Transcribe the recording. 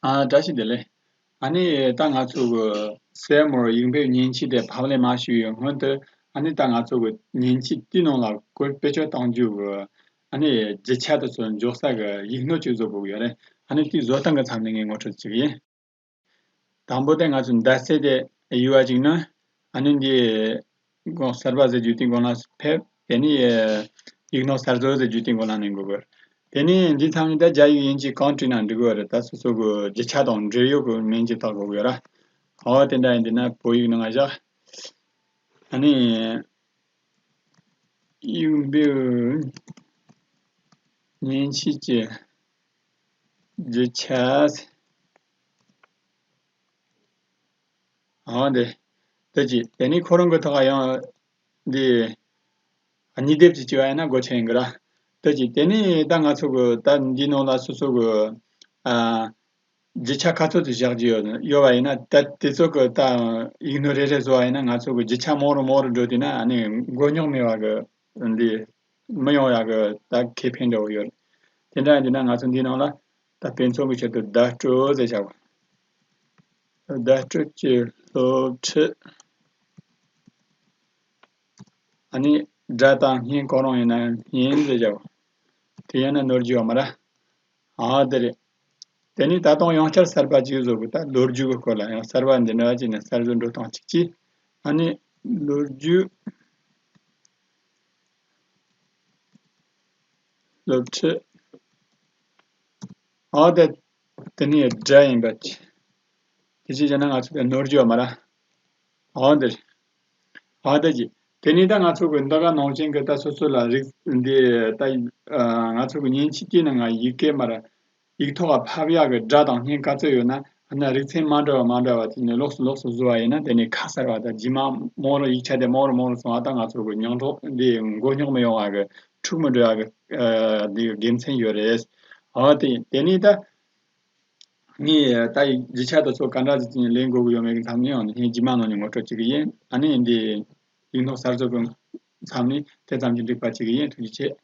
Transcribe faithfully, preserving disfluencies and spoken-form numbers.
ཨ། བཀྲ་ཤིས་བདེ་ལེགས། ཨ་ནི་ད་ང་ཚོ་གི་གསལ་མོར་ཡིག་འབེབས་མཉེན་ཆས་དེ་ཕབ་ལེན་མ་ཞུས་པའི་སྔོན་དུ། ཨ་ནི་ད་ང་ཚོ་གི་མཉེན་ཆས་དེའི་ནང་ལ་བཀོལ་བེད་སྤྱོད་གཏོང་རྒྱུ་གི་ཨ་ནི་རྒྱུ་ཆ་དེ་ཚོ་འཇོག་ས་གི་ཡིག་སྣོད་ཅིག་བཟོ་དགོས་ཀྱི་ཡོད་རེད། ཨ་ནི་དེའི་བཟོ་སྟངས་ཀྱི་མཚམས་ནས་ངས་ངོ་སྤྲོད་བྱེད་ཀྱི་ཡིན། དང་པོ་དེ་ང་ཚོ་མདའ་རྩེ་དེ་ཡོད་པ་ཅིག་ནི། ཨ་ནི་འདི་གོང་གསར་པ་ཟེར་རྒྱུ་དེའི་སྒང་ལ་ཕེབས། དེ་ནས་ཡིག་སྣོད་གསར་བཟོ་ཟེར་རྒྱུ་དེའི་སྒང་ལ་གནོན་དགོས་ཀྱི་རེད། དེ་ནས་འདི་མཚམས་ནས་ད་རྒྱ་ཡིག་དབྱིན་ཇི་གང་བྲིས་ན་འགྲིག་གི་རེད། ད་སོ་སོ་གི་རྒྱུ་ཆ་དང་འབྲེལ་ཡོད་ཀྱི་མིང་ཅིག་བཏགས་དགོས་ཀྱི་རེད། འོ་དེ་འདྲ་ཡིན། དེ་ན་བོད་ཡིག་ནང་ང་བཞག་ཨ་ནི་ཡིག་འབེབས་མཉེན་ཆས་ཀྱི་རྒྱུ་ཆ། འོ་དེ། དེ་གཅིག་དེ་ནས་ཁོ་རང་གི་ཐོག་ཡང་འདི་གཉིས་ལྡེབ་ཅིག་བྱས་པ་ཡིན་ན་གོ་ཆོད་ཡིན་གི་ར། དེ་གཅིག་དེ་ནས་ད་ང་ཚོ་གི་ད་འདི་ནང་ལ་སོ་སོ་གི་ཨ། རྒྱུ་ཆ་ག་ཚོད་དུ་བཞག་རྒྱུ་ཡོད་ཡོད་པ་ཡིན་ན། ད་དེ་ཚོ་གི་ད་ཡིག་སྣོད་རེ་རེ་བཟོ་བ་ཡིན་ན་ང་ཚོ་གི་རྒྱུ་ཆ་མང་རུ་མང་རུ་འགྲོ་དུས་ན། ཨ་ནི་མགོ་རྙོག་མེད་པ་གི་འདི་མི་ཡོང་ཡག་གི་ད་ཁེ་ཕན་འདྲ་བོ་ཡོད་རེད། དེ་འདྲ་ཡིན་དུས་ན་ང་ཚོ་འདིའི་ནང་ལ་ད་དཔེ་མཚོན་གྱི་ཆེད་དུ་བརྡ་སྤྲོད་ཟེར་བྱ་བ། བརྡ་སྤྲོད་ཀྱི་སློབ་ཁྲིད། ཨ་ནི་སྒྲ་དང་བརྙན་གང་རུང་ཡིན་ན་བརྙན་ཟེར་བྱ་བ། དེ་ཡིན་ན་ནོར་རྒྱུ་ཡོད་མ་རེད། ཨ་དེ་རེད། དེ་ནས་ད་དུང་ཡང་བསྐྱར་གསར་པ་ཅིག་བཟོ་དགོས། ད་ལོ་རྒྱུས་ཀྱི་སྐོར་ལ་ཡང་གསར་པ་འདི་འདྲ་ཅིག་ནས་གསར་བཟོ་འགྲོ་སྟངས་གཅིག་གིས། ཨ་ནི་ལོ་རྒྱུས་སློབ་ཁྲིད། ཨ་དེ་དེ་ནས་སྒྲ་ཡིན་པ་ཅིག་དེ་ཅིག་བྱས་ན་ང་ཚོ་དེ་ནོར་རྒྱུ་ཡོད་མ་རེད། འོ་འདིར། འོ་འདི་གྱིས། དེ་ནས་ད་ང་ཚོ་གི་འདི་ག་ནང་བཞིན་གྱི་ད་སོ་སོ་ལ་རིག་འདི་ད་ཨ་ང་ཚོ་གི་མཉེན་ཆས་དེའི་ནང་ང་ཡི་གེ་མར་ཡིག་ཐོག་ཕབ་ཡག་གི་སྒྲ་དང་བརྙན་ག་ཚོད་ཡོད་ན། ཨ་ན་རིག་ཚན་མ་འདྲ་བ་མ་འདྲ་བ་དེ་ནས་ལོགས་སུ་ལོགས་སུ་བཟོ་བ་ཡིན་ན། དེ་ནས་ཁ་གསལ་བ་དང་རྗེས་མ་མང་རུ་ཡིག་ཆ་དེ་མང་རུ་མང་རུ་སོང་བ་དང་། ང་ཚོ་གི་མྱོང་གྲོགས་འདི་མགོ་རྙོག་མི་ཡོང་བ་གི་འཁྲུག་མི་འགྲོ་ཡག་གི་ཨ་འདི་དགེ་མཚན་ཡོད་རེད། འོ་དེ་དེ་ནས་ད། ངས་ད་ཡིག་རྒྱུ་ཆ་དེ་ཚོ་ག་འདྲ་ཟིག་ཅིག་ལེན་དགོས་ཀྱི་ཡོད་མེད་ཀྱི་མཚམས་ནས་ཡང་ངས་རྗེས་མ་ནང་ནས་ངོ་སྤྲོད་བྱེད་ཀྱི་ཡིན། ཨ་ནི་འདི་ཡིག་ནོར་གསར་བཟོ་གི་མཚམས་ནས་དེ་ཙམ་གྱིས་འགྲིག་པ་བྱེད་ཀྱི་ཡིན། ཐུགས་རྗེ་ཆེ།